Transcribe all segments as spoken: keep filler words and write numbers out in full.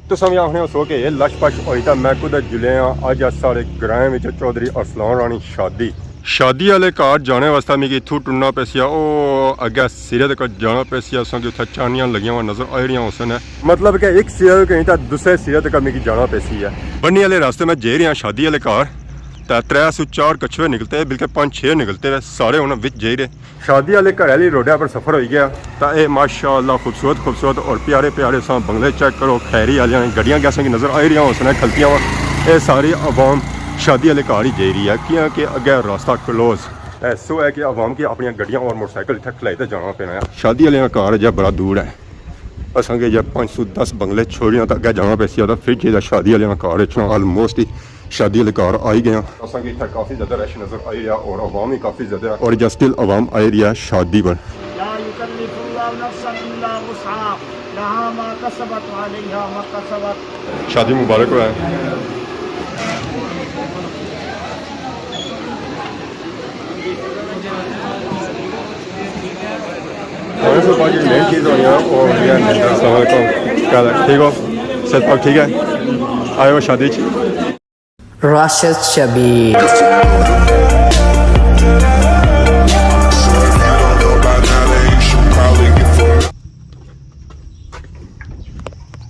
تساں وی آخنے ہوسو کہ اے لش پش ہوئی تاں میں کدھر جلے آں۔ اج اس ساڑے گرائیں وچ چوہدری ارسلان رانی شادی۔ شادی آلے گھر جانے واسطے میکی اتھوں ٹرنا پیسیا، او اگے سرے تک جانا پیسیا، اساں کی اتھے چانیاں لگیاں ہوئیاں نظر آئی رہیاں ہوسن۔ مطلب کہ ایک سرے تک نہیں تاں دوسرے سرے تک میکی جانا پیسی ہے۔ بنی آلے راستے میں جائی رہیا شادی آلے گھر، تاں ترے سو چار کچھوے نکلتے، بلکہ پانچ چھ نکلتے وے، سارے ہن وچ جائی رہے۔ شادی آلے گھر آلی روڈا پر سفر ہوئی گیا۔ تاں اے ماشاءاللہ خوبصورت خوبصورت اور پیارے پیارے ساں بنگلے چیک کرو، کھیری آلیاں گڈیاں کیساں کی نظر آئی رہیاں ہوسن کھلتیاں وا۔ اے ساری عوام شادی آلے گھر ہی جائی رہی ہے، کیاں کہ اگے راستہ کلوز۔ ایسو ہے کہ عوام کی اپنی گڈیاں اور موٹر سائیکل اتھے کھلائی تے جانا پینا ہے۔ شادی آلے گھر جا بڑا دور ہے، اساں کے جا پانچ سو دس بنگلے چھوڑیاں تاں اگے جانا پیسی، تاں پھر جا شادی آلے گھر اچھنا آلموسٹ ہی شادی آلے گھر آئی گئے ہاں۔ اساں کی اتھا کافی زیادہ رش نظر آئی رہیا اور عوام ہی کافی زیادہ ہے اور جا سٹل عوام آئی رہی ہے شادی پر۔ لا يكلف الله نفسا إلا وسعها، لها ما كسبت وعليها ما اكتسبت۔ شادی مبارک ہوئے۔ اور اس بعد یہ مین چیز ہونی ہے، وہ ہونی ہے نندر۔ السلام علیکم، کیا حال ہے؟ ٹھیک ہو؟ صحت پاک ٹھیک ہے؟ آئے ہو شادی چ؟ راشد شبیر۔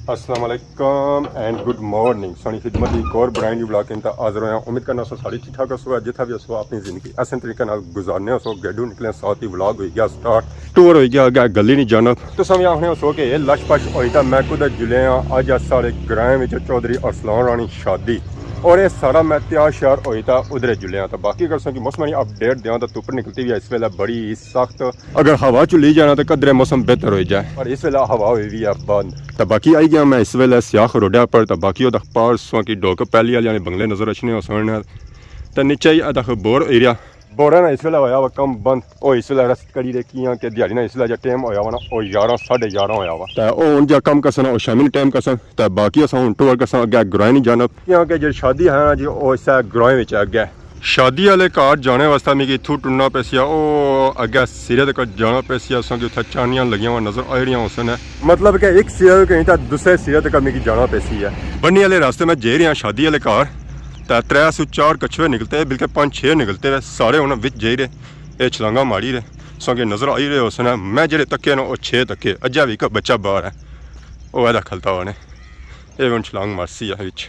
السلام علیکم اینڈ گڈ مارننگ۔ سانی خدمت ایک اور برانڈ نیو ولاگ کے اندر حاضر ہویا۔ امید کرنا سو ساری ٹھیک ٹھاک ہسو، جتھا بھی ہسو اپنی زندگی احسن طریقے نال گزارنے ہسو۔ گیڈو نکلے ساتھ ہی ولاگ ہوئی گیا سٹارٹ۔ ٹور ہوئی گیا اگے گلی نہیں جانا۔ تساں وی آخنے ہسو کہ اے لش پش ہوئی تاں میں کدھر جلے آں۔ اج اس ساڑے گرائیں وچ چوہدری ارسلان رانی شادی، اور اے سارا میں تیار شیار ہوئی تاں ادھرے جلے آں۔ تاں باقی اگر تساں کی موسم نی اپڈیٹ دیاں تاں دھوپ نکلتی ہوئی ہے اس ویلے بڑی سخت۔ اگر ہوا چلی جانا تاں قدرے موسم بہتر ہوئی جائے، پر اس ویلے ہوا ہوئی وی ہے بند۔ تاں باقی آئی گیا میں اس ویلے سیاخ روڈا پر، تاں باقی او تک پار سواں کی ڈوک پہلی آلیاں نے بنگلے نظر اچھنے ہوسن۔ تاں نیچے ہی اداخ بور ایریا، بورڈ ہے نا، اس ویلے ہویا وا کم بند۔ او اس ویلے رست کری رہے کیاں کہ دیہاڑی نا اس ویلے جا ٹائم ہویا وا نا، او یاراں، ساڑھے یاراں ہویا وا۔ تے او ہن جا کم کرسن، او شامی نے ٹائم کرسن۔ تے باقی اساں ہن ٹور کرساں اگے گرائیں نی جانب۔ کیاں کہ جیڑی شادی ہے نا جی، او اسے گرائیں وچ ہے اگے۔ شادی آلے گھر جانے واسطے میکی اتھوں ٹرنا پیسیا، او اگے سرے تک جانا پیسیا، اساں کی اتھے چانیاں لگیاں ہوئیاں نظر آئی رہیاں ہوسن۔ مطلب کہ ایک سرے تک نہیں تاں دوسرے سرے تک میکی جانا پیسی ہے۔ بنی آلے راستے میں جائی رہیا شادی آلے گھر۔ تے ترے سو چار کچھوے نکلتے، بلکہ پانچ چھ نکلتے وے، سارے ہن وچ جائی رہے۔ اے چھلانگاں ماری رہے، تساں کی نظر آئی رہے ہوسن۔ میں جیڑے تکے نا، او چھ تکے، اجے وی ایک بچہ باہر ہے، او ایدا کھلتا ہوا نے۔ اے ہن چھلانگ مارسی ہے وچ۔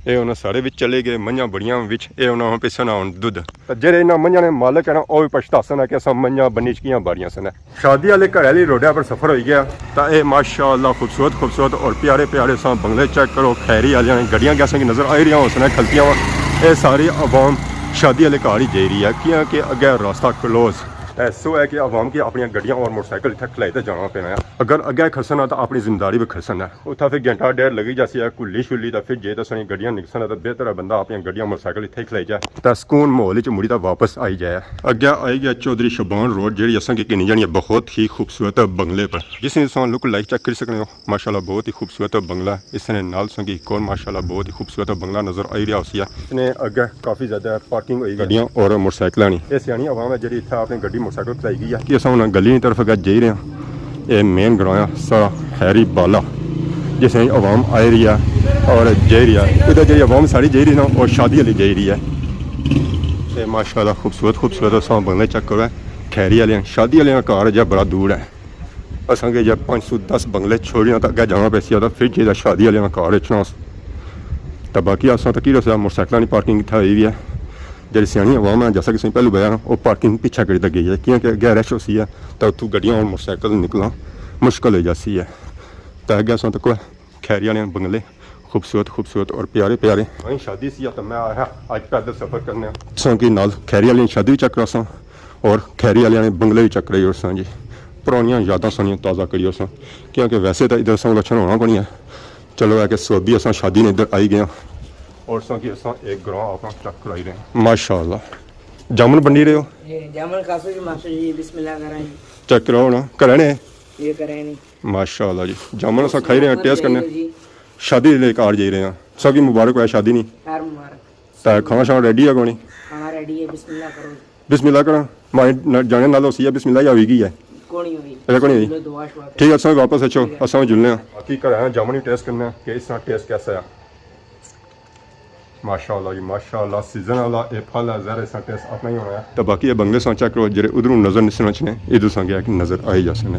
اے ہن سارے وچ چلے گئے، منجھاں بڑیاں وچ۔ اے ہن پیسن ہن دودھ۔ تے جیڑے انہاں منجھاں نے مالک ہے نا، او وی پچھتاسن کہ اساں منجھاں بنی چ کیاں باریاں سن۔ شادی آلے گھر آلی روڈا پر سفر ہوئی گیا۔ تاں اے ماشاءاللہ خوبصورت خوبصورت اور پیارے پیارے ساں بنگلے چیک کرو، کھیری آلیاں نے گڈیاں کیساں کی نظر آئی رہیاں ہوسن کھلتیاں وا۔ اے ساری عوام شادی آلے گھر ہی جائی رہی ہے، کیاں کہ اگے راستہ کلوز۔ ایسو ہے کہ عوام کی اپنی گڈیاں اور موٹر سائیکل اتھے کھلائی تے جانا پینا ہے۔ اگر اگے کھسن ہے تاں اپنی ذمہ داری بھی کھسن ہے۔ اتھا پھر گھنٹہ ڈیڑھ لگی جاسی ہے، گھلی شلی تاں پھر جے تاں سنی گڈیاں نکسن ہے تاں بہتر ہے بندہ اپنی گڈیاں موٹر سائیکل اتھے ہی کھلائی جائے، تاں سکون ماحول وچ مڑی تاں واپس آئی جائے۔ اگے آئی گیا چوہدری شبان روڈ، جیڑی اساں کی گھنی جانی ہے بہت ہی خوبصورت بنگلے پر، جس نے تساں لک لائک چیک کری سکنے ہو۔ ماشاءاللہ بہت ہی خوبصورت بنگلہ۔ اس نے نال تساں کی ایک اور ماشاءاللہ بہت ہی خوبصورت بنگلہ نظر آئی رہیا ہوسی ہے۔ اس نے اگے کافی زیادہ پارکنگ ہوئی گڈیاں اور موٹر سائیکلاں نی۔ اے سیانی عوام ہے جیڑی اتھا اپنی گڈی موٹر سائیکل کھلائی گئی ہے۔ کہ اساں ہن گلی نی طرف اگے جائی رہے ہیں۔ اے مین گراں ہے سارا کھیری بالا، جس نے عوام آئی رہی ہے اور جائی رہی ہے۔ ادھر جیڑی عوام ساری جائی رہی نا، او شادی آلی جائی رہی ہے۔ اے ماشاءاللہ خوبصورت خوبصورت اساں بنگلے چیک کرو، کھیری آلیاں، شادی آلیاں گھر جا بڑا دور ہے۔ اساں کے جا پانچ سو دس بنگلے چھوڑیاں تاں اگے جانا پیسی، تاں پھر جے شادی آلیاں گھر اچھنا۔ تاں باقی اساں تاں کی رسیا، موٹر سائیکلاں نی پارکنگ اتھا ہوئی وی ہے۔ جیڑی سیانی عوام ہے، جیسا کہ تساں پہلو بتایا، او پارکنگ پیچھے کری تے گئی ہے، کیاں کہ اگے رش ہوسی ہے، تاں اتھوں گڈیاں اور موٹر سائیکل نکلنا مشکل ہوئی جاسی ہے۔ تاں اگے اساں تک کھیری آلیاں بنگلے خوبصورت خوبصورت اور پیارے پیارے۔ وہیں شادی سی تاں میں آیا اج پیدل سفر کرنے۔ تساں کی نال کھیری آلیاں شادی وی چیک کراساں اور کھیری آلیاں نے بنگلے وی چیک کرائی اورساں جی۔ پرانیاں یاداں سانیاں تازہ کری اورساں، کیونکہ ویسے تاں ادھر اساں کول اچھن ہونا کونی ہے۔ چلو ہے کہ سوبی اساں شادی نے ادھر آئی گئے ہاں۔ اور اساں کی اساں ایک گراں اپنا چیک کرائی رہے ہیں۔ ماشاءاللہ۔ جامن بنڈی رہے ہو؟ اے جامن کاسو جی ماسٹر جی، بسم اللہ کراں جی۔ چیک کراؤ نا، کرے نے؟ یہ کرے نہیں۔ ماشاءاللہ جی، جامن اساں کھائی رہے ہیں، ٹیسٹ کرنے۔ جی۔ شادی لے کار جائی رہے ہیں۔ سب کی مبارک ہوئے شادی نی۔ خیر مبارک۔ تے کھانا شانا ریڈی ہے کونی؟ کھانا ریڈی ہے، بسم اللہ کرو۔ بسم اللہ کراں۔ ماڑے ن-، جانے نال ہوسی ہے، بسم اللہ ہی ہوئی گئی ہے۔ کونی ہوئی۔ اچھا، کونی ہوئی۔ چلو، دعا شعا کرو۔ ٹھیک ہے، اساں واپس اچھو، اساں جلنے ہاں۔ باقی گھر آیا جامن ٹیسٹ کرنا کہ اس طرح ٹیسٹ کیسا ہے۔ ماشاءاللہ جی، ماشاءاللہ، سیزن والا اے پھل ہے، ظاہر ہے اس طرح ٹیسٹ اپنا ہی ہونا ہے۔ تے باقی اے بنگلے ساں چیک کرو، جیہڑے ادھروں نظر نسنا چنے، ادھر ساں گیا کہ نظر آئی جاسنے۔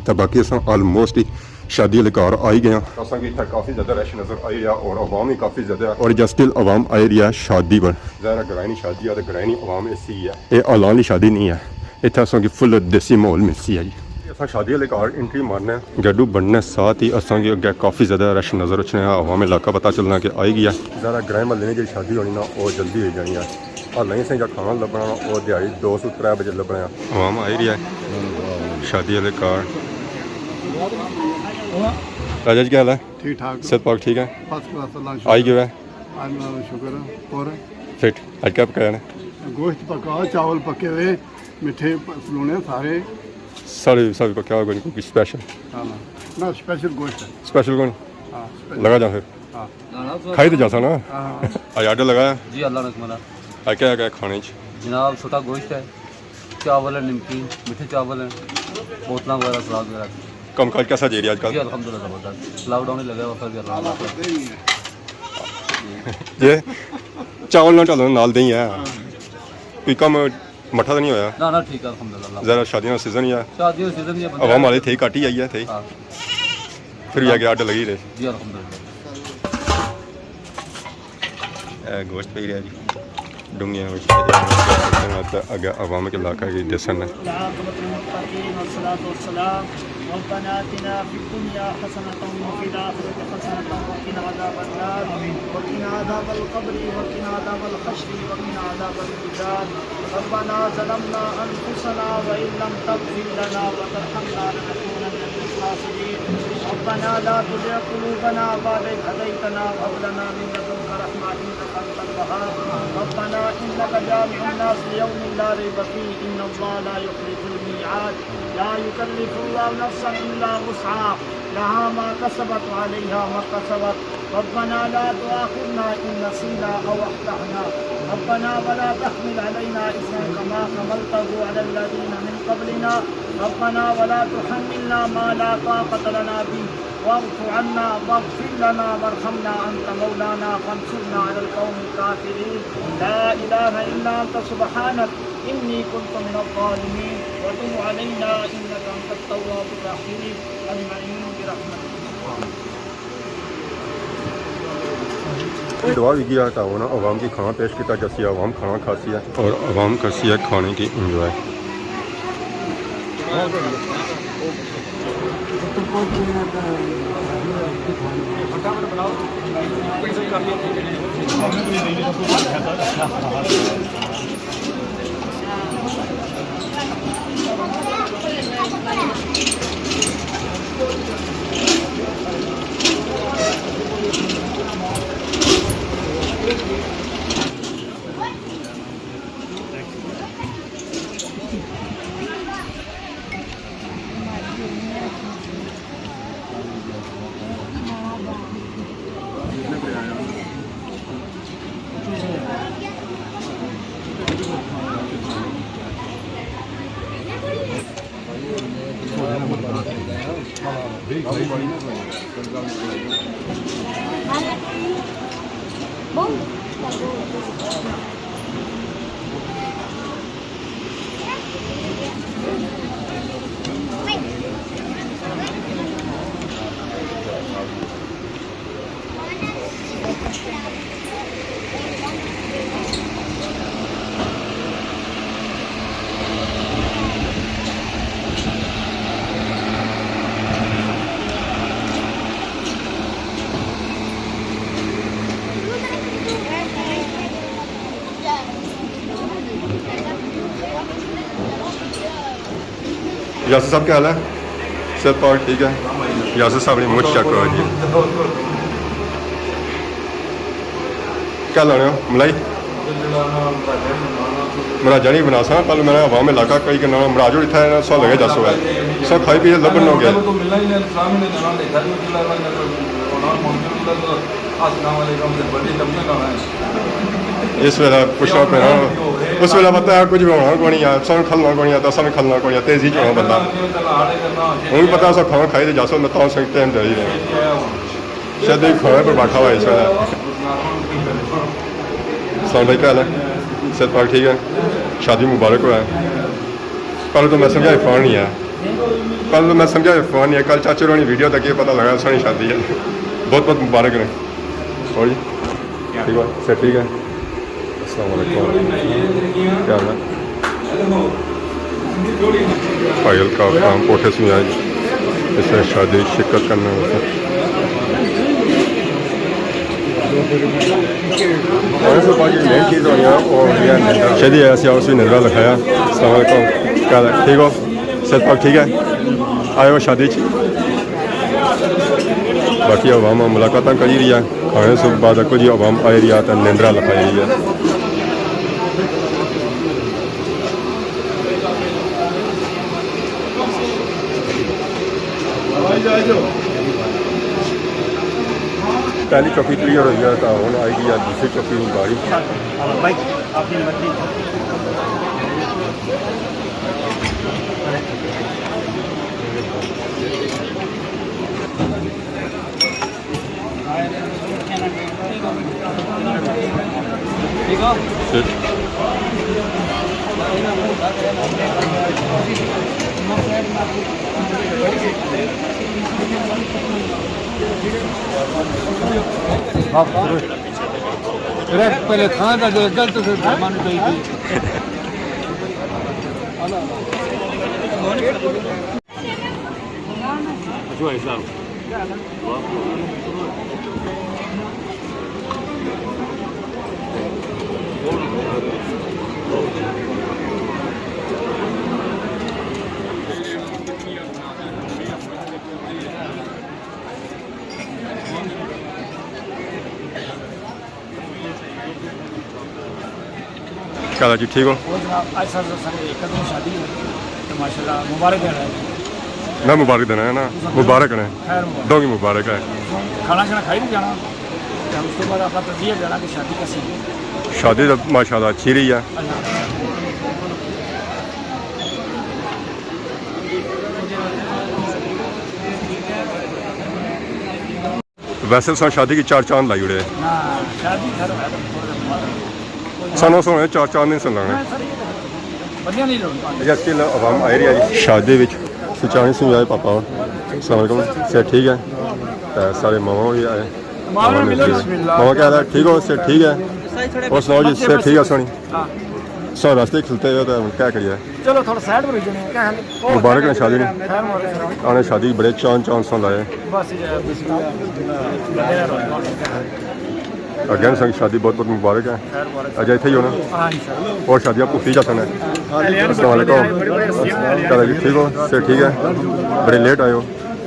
تے باقی اساں آلموسٹ ہی شادی والے گھر آئی گئے ہاں۔ اساں کی اتھا کافی زیادہ رش نظر آئی رہیا اور عوام ہی کافی زیادہ ہے۔ اور جس ٹل عوام آئی رہی ہے شادی پر۔ ظاہر ہے گرائنی شادی ہے تے گرائنی عوام ایسی ہی ہے۔ اے اعلان نی شادی نہیں ہے۔ اتھا اساں کی فل دیسی ماحول ملسی ہے جی۔ اساں شادی والے گھر انٹری مارنے، گڈو بننے ساتھ ہی اساں کی اگے کافی زیادہ رش نظر اچھنے آ، عوام علاقہ پتہ چلنا کہ آئی گیا۔ ذرا گرائیں محلے نے جیہڑی شادی ہونی نا، او جلدی ہوئی جانی ہے۔ حالیں اساں جا کھانا لبنا نا، او دیہاڑی دو سو ترے بجے لبنا ہے۔ عوام آئی رہی ہے شادی والے گھر۔ راجا جی، کیا حال ہے؟ ٹھیک ٹھاک۔ صحت پاک ٹھیک ہے؟ فرسٹ کلاس، اللہ آئی شکر۔ گیا ہے؟ اللہ شکر ہے۔ اور؟ فٹ۔ اج کیا پکایا نے؟ گوشت پکا، چاول پکے ہوئے، میٹھے پ-، پلونے سارے۔ سارے، سارے پکے ہوئے، کوئی اسپیشل؟ ہاں، نہ، اسپیشل گوشت ہے۔ اسپیشل کون؟ ہاں، اسپیشل۔ لگا جا پھر۔ ہاں۔ کھائی تے جاساں نا۔ ہاں۔ اج آرڈر لگایا؟ جی، اللہ نے کمانا۔ اج کیا کیا کھانے چ؟ جناب، سوٹا گوشت ہے، چاول ہے، نمکین، میٹھے چاول ہیں، بوتلاں وغیرہ، سلاد وغیرہ۔ کم کاج کیسا جائی رہیا اج کل؟ جی، الحمدللہ زبردست۔ لاک ڈاؤن ہی لگا ہوا، پھر بھی اللہ کا شکر۔ جی، چاول نہ ڈالو، نال دیں ہے۔ کوئی کم مٹھا تو نہیں ہویا؟ نہ، نہ، ٹھیک ہے، الحمدللہ۔ ذرا شادیاں نا سیزن ہی ہے۔ شادیاں نا سیزن ہی ہے، بندے عوام والے تھے، گھٹ ہی آئی ہے تھے۔ ہاں۔ پھر بھی اگے آرڈر لگی رہے۔ جی، الحمدللہ۔ اے گوشت پئی رہیا جی۔ ڈونگیاں وچ اگے عوام کے علاقہ کی دسن۔ والعاقبة للمتقين والصلاة والسلام۔ ربنا آتنا في الدنيا حسنة وفي الآخرة حسنة وقنا عذاب النار، وقنا عذاب القبر، وقنا عذاب الحشر، وقنا عذاب الميزان۔ ربنا ظلمنا أنفسنا وإن لم تغفر لنا وترحمنا لنكونن من الخاسرين۔ ربنا لا تزغ قلوبنا بعد إذ هديتنا وهب لنا من لدنك رحمة إنك أنت الوهاب۔ ربنا إنك جامع الناس ليوم لا ريب فيه إن الله لا يخلف الميعاد۔ لا يكلف الله نفسا إلا وسعها، لها ما كسبت وعليها ما اكتسبت۔ ربنا لا تؤاخذنا إن نسينا أو أخطأنا۔ ربنا ولا تحمل علينا إصرا كما حملته على الذين من قبلنا۔ ربنا ولا تحملنا ما لا طاقة لنا به، واعف عنا واغفر لنا وارحمنا أنت مولانا فانصرنا على القوم الكافرين۔ لا إله إلا أنت سبحانك إني كنت من الظالمين، وتب علينا إنك أنت التواب الرحيم، أجمعين برحمتك۔ دعا ہوئی گیا تھا، انہاں عوام کی کھانا پیش کیتا جاسی، عوام کھانا کھاسی ہے اور عوام کرسی ہے کھانے کی انجوائے۔ یاسر صاحب، کیا حال ہے؟ صحت پاک ٹھیک ہے؟ یاسر صاحب نے مچ چیک کرو جی۔ کیا لانے ہو؟ ملائی؟ مراجہ نہیں بنا سا، پہلے میں نے عوام علاقہ کئی کرنا، مراج ہوئی تھا، سو لگے جاسو ہے۔ سو کھائی پیے لبن ہو گیا۔ السلام علیکم، تے بڑی لمبی گانا ہے۔ اس ویلے پچھنا پینا، اس ویلے پتہ ہے کچھ بھی ہونا کونی ہے، سن کھلنا کونی ہے، تو سن کھلنا کونی ہے، تیزی چ ہونا بندہ۔ ہوں پتہ سا کھانا کھائی تے جاسو، میں تاں سنگ ٹائم دے ہی رہے۔ شاید ایک کھانے پر بیٹھا ہوا ہے اس ویلے۔ السلام علیکم، کیا حال ہے؟ صحت پاک ٹھیک ہے؟ شادی مبارک ہوا ہے۔ پہلے تو میں سمجھا عرفان نہیں ہے، پہلے تو میں سمجھا عرفان نہیں ہے۔ کل چاچے ہوراں نی ویڈیو تکی، پتہ لگا سوہنی شادی ہے۔ بہت بہت مبارک نے۔ اور جی ٹھیک ہے، صحت ٹھیک ہے؟ السلام علیکم، کیا حال ہے؟ فائل کا کام کوٹھے سے آج اس نے شادی شرکت کرنا ہوتا۔ شادی آیا سی، اس بھی نظرہ لکھایا۔ السلام علیکم، کیا حال ہے؟ ٹھیک ہو؟ صحت پاک ٹھیک ہے؟ آئے ہو شادی چ؟ باقی عوام ملاقاتاں کری رہی ہے، کھانے سے بعد کچھ عوام آئی رہی ہے تو نندرا لکھائی رہی ہے۔ پہلی چوکی کلیئر ہوئی ہے تو ہن آئی گئی ہے دوسری چوکی مباری۔ پہلے تھان کا جو گل تو پھر مہربانی چاہیے۔ کیا حال ہے جی، ٹھیک ہو؟ اور جناب، اج ساڑے سارے قدم شادی ہے، تو ماشاءاللہ مبارک دینا ہے۔ میں مبارک دینا ہے نا، مبارک نے۔ خیر مبارک۔ دونوں کی مبارک ہے۔ کھانا شانا کھائی بھی جانا، تو اس کے بعد اپنا تجزیہ دینا کہ شادی کیسی ہے۔ شادی تو ماشاءاللہ اچھی رہی ہے۔ اللہ۔ ویسے تساں شادی کی چار چاند لائی اڑے۔ ہاں، شادی گھر ہے۔ سانو سونے چار چاند نہیں سن لگنے۔ بندیاں نہیں لوگ۔ اچھا، سٹل عوام آئی رہی ہے جی۔ شادی وچ سچانی سنگھ آئے پاپا۔ السلام علیکم، صحت ٹھیک ہے؟ تے سارے ماما بھی آئے۔ ماما ملو، بسم اللہ۔ ماما کیا حال ہے؟ ٹھیک ہو؟ صحت ٹھیک ہے؟ اور سناؤ جی، صحت ٹھیک ہے سونی؟ ہاں۔ سو راستے کھلتے ہو تو کیا کریے؟ چلو تھوڑا سائیڈ پر ہو جانے ہیں، کیا حال ہے؟ مبارک نے شادی نے۔ خیر مبارک۔ آنے شادی بڑے چاند چاند سن لائے۔ بس جی، بسم اللہ۔ اگین سنگ شادی بہت بہت مبارک ہے۔ خیر مبارک۔ اجے اتھے ہی ہو نا؟ ہاں، انشاءاللہ۔ اور شادیاں پھوٹی جا سن ہے۔ السلام علیکم۔ کیا حال ہے جی؟ ٹھیک ہو؟ صحت ٹھیک ہے؟ بڑے لیٹ آئے ہو۔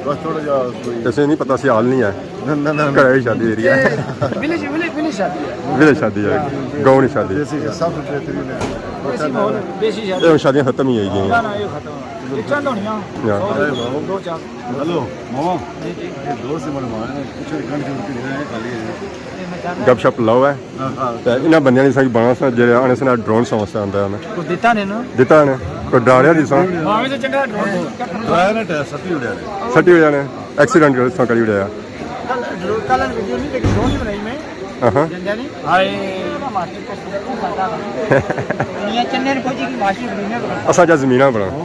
بس تھوڑا جہا کوئی ایسے نہیں پتا سی حال نہیں ہے۔ نہ، نہ، نہ، نہ۔ گھر ہی شادی ہو رہی ہے۔ ولیج، ولیج، ولیج شادی ہے۔ ولیج شادی ہے، گاؤں نہیں شادی۔ دیسی شادی۔ سب بہترین ہے۔ دیسی ماحول، دیسی شادی۔ یہ شادیاں ختم ہی ہوئی گئی ہیں۔ نہ، نہ، یہ ختم ہے۔ یہ چند ہونیاں۔ ہاں۔ دو چار۔ ہیلو، ماما۔ جی، جی۔ یہ دوست ہمارے ماما نے کچھ گھنٹے کے لیے خالی ہے۔ گپ شپ لاؤ ہے۔ ہاں، ہاں۔ تے انہاں بندیاں نے سنگ بنا سا جڑے آنے سنا ڈرون سا واسطے آندا ہے نا۔ کو دیتا نے نا؟ دیتا نے۔ کو ڈرایا نہیں سا۔ ہاں، ویسے چنگا ڈرون۔ ڈرایا نے ٹائر سٹی اڑیا نے۔ سٹی اڑیا نے۔ ایکسیڈنٹ کر سا کری اڑیا۔ کل ڈرون، کل ویڈیو نہیں دیکھی، ڈرون نہیں بنائی میں۔ ہاں ہاں۔ جنگا نہیں۔ ہائے۔ یہ چندے نے پہنچی کی ماشی زمیناں بنا۔ اساں جا زمیناں بنا۔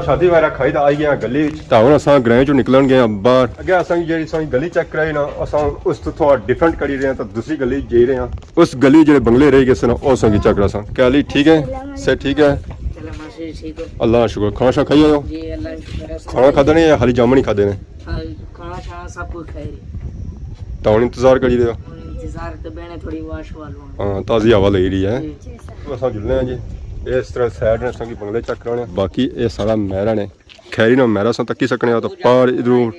شادی وغیرہ کھائی تے آئی گئے گلی وچ۔ تے ہن اساں گرائیں چوں نکلن گئے باہر۔ اگے اساں جیڑھی ساں گلی چیک کرائی نا، اساں اس تو تھوڑا ڈفرنٹ کری رہے ہیں، تے دوسری گلی جائی رہے ہیں۔ اس گلی جیڑھے بنگلے رہ گئے سن، او اساں کی چیک کراساں۔ کیا حال ٹھیک ہے؟ صحت ٹھیک ہے؟ اللہ کا شکر۔ کھانا شانا کھائی آئے ہو؟ جی، اللہ کا شکر ہے۔ کھانا کھادا نہیں یا خالی جامن ہی کھادے نے؟ ہاں، کھانا شانا سب کچھ کھائی رہے۔ تو ہن انتظار کری رہے ہو؟ ہن انتظار تے بہنے تھوڑی واش والوں۔ ہاں، تازی ہوا لگی رہی ہے۔ جی۔ اساں جلنے ہیں جی۔ اس طرح سائیڈ نے اساں کی بنگلے چیک کرانے۔ باقی اے سارا مہرا نے۔ خیری نہ مہرا ساں تکی سکنے ہو تو پار ادھروں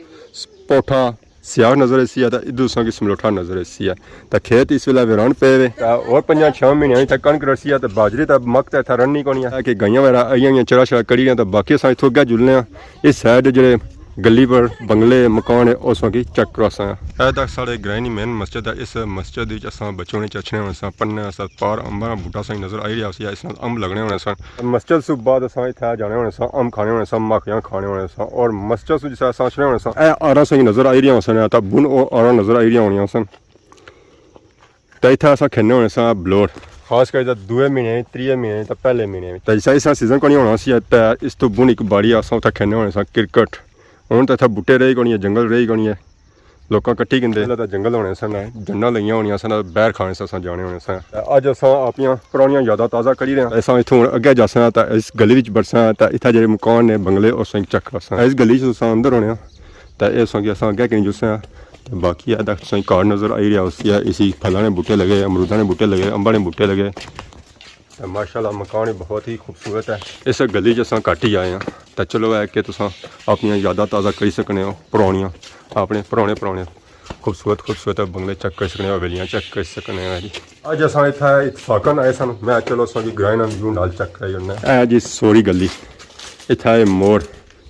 پوٹھا سیاخ نظر ایسی ہے، تے ادھر تساں کی سملوٹھا نظر ایسی ہے۔ تے کھیت اس ویلے ویران پے وے۔ تے اور پنجاں چھاں مہینے تک کنک رسی ہے، تے باجری تے مک تے اتھا رن نہیں کونی ہے کہ گائیاں وغیرہ آئی ہوئیاں، چرا شرا کری رہیاں۔ تے باقی اساں اتھوں اگے جلنے آں، اس سائیڈ جڑے گلی پر بنگلے مکان ہے، اس وقت چیک کراساں۔ اے تک ساڑے گرائیں نی مین مسجد ہے۔ اس مسجد وچ اساں بچوں نے چچنے ہونے ساں، پڑھنے ساں، پار امباں نا بوٹا ساں نظر آئی رہیا سی، اس نال امب لگنے ہونے ساں۔ مسجد سوں بعد اساں اتھا جانے ہونے ساں، امب کھانے ہونے ساں، ماکھیاں کھانے ہونے ساں، اور مسجد سوں جس اساں اچھنے ہونے ساں، اے آراں ساں نظر آئی رہیا ہونے ساں، تے بن او آراں نظر آئی رہیا ہونیاں سن۔ تے اتھا اساں کھینے ہونے ساں بلوڑ، خاص کر تے دوئے مہینے، تریے مہینے، تے پہلے مہینے وچ۔ تے جس اساں سیزن کونی ہونا سی، تے اس تو بن ایک باری اساں اتھا کھینے ہونے ساں کرکٹ۔ ہن تے اتھا بوٹے رہی کونی ہے، جنگل رہی کونی ہے، لوکاں کٹی گھندے۔ پہلے تے جنگل ہونے سن، جناں لگیاں ہونیاں سن، بیر کھانے ساں، اساں جانے ہونے ساں۔ تے اج اساں اپنیاں پرانیاں یاداں تازہ کری رہے ہاں۔ اساں اتھوں ہن اگے جاساں تے اس گلی وچ بڑساں، تے اتھا جڑے مکان نے، بنگلے، اس وچ چیک کراساں۔ اس گلی چ اساں اندر ہونے ہاں، تے اس وقت اساں اگے کنی جلساں۔ تے باقی اے تک تساں کار نظر آئی رہیا ہوسی، اسی پھلاں نے بوٹے لگے، امروداں نے بوٹے لگے، امباں نے بوٹے لگے۔ تے ماشاءاللہ مکان وی بہت ہی خوبصورت ہے۔ اس گلی چ اساں گھٹ ہی آئے ہاں۔ تے چلو اے کہ تساں اپنیاں یاداں تازہ کری سکنے ہو پرانیاں، اپنے پرانے پرانے خوبصورت خوبصورت بنگلے چیک کری سکنے ہو، حویلیاں چیک کری سکنے ہو جی۔ اج اساں اتھا اتفاقاً آئے سن، میں چلو اساں کی گرائیں نا ویو نال چیک کرائی اوڑنا۔ اے جی سوری گلی، اتھا اے موڑ،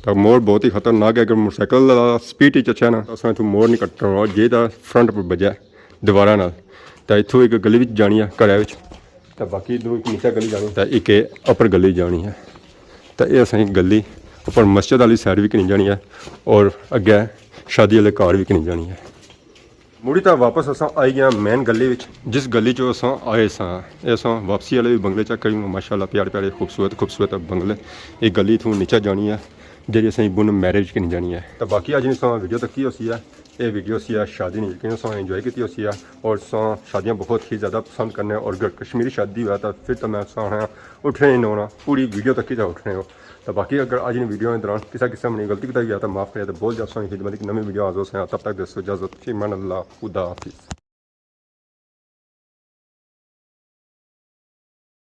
تے موڑ بہت ہی خطرناک ہے۔ اگر موٹر سائیکل آلا سپیڈ وچ اچھا نا، اساں اتھوں موڑ نہیں کٹنا، جے تے فرنٹ پر بجے دیواراں نال۔ تے اتھوں ایک گلی وچ جانی ہے گھرے وچ، تے باقی ادھروں ایک نیچے گلی جانی، تے ایک اے اپر گلی جانی ہے۔ تے اے اساں ایک گلی اپر مسجد والی سائیڈ وی کنی جانی ہے، اور اگے شادی والے گھر وی کنی جانی ہے۔ مڑی تے واپس اساں آئی گئے مین گلی وچ، جس گلی چوں اساں آئے ساں۔ اے اساں واپسی والے وی بنگلے چیک کری، ماشاءاللہ پیارے پیارے خوبصورت خوبصورت بنگلے۔ اے گلی اتھوں نیچے جانی ہے، جیڑی اساں بن میرج کنی جانی ہے۔ تے باقی اج نی اساں ویڈیو تکی ہوسی ہے۔ اے ویڈیو سی ہے شادی نی، یقیناً تساں انجوائے کیتی ہوسی ہے، اور تساں شادیاں بہت ہی زیادہ پسند کرنے، اور اگر کشمیری شادی ہوئے تے پھر تے میں تساں آخنا اٹھنے ہی نہ ہونا، پوری ویڈیو تکی تے اٹھنے ہو۔ تے باقی اگر اج نی ویڈیو نے دوران کسے قسم نی غلطی کوتاہی ہوئی ہے تے معاف کرے، تے بہت جلد تساں نی خدمت اچ نویں ویڈیو حاضر ہوساں۔ تب تک دیسو اجازت، فی امان اللہ، خدا حافظ۔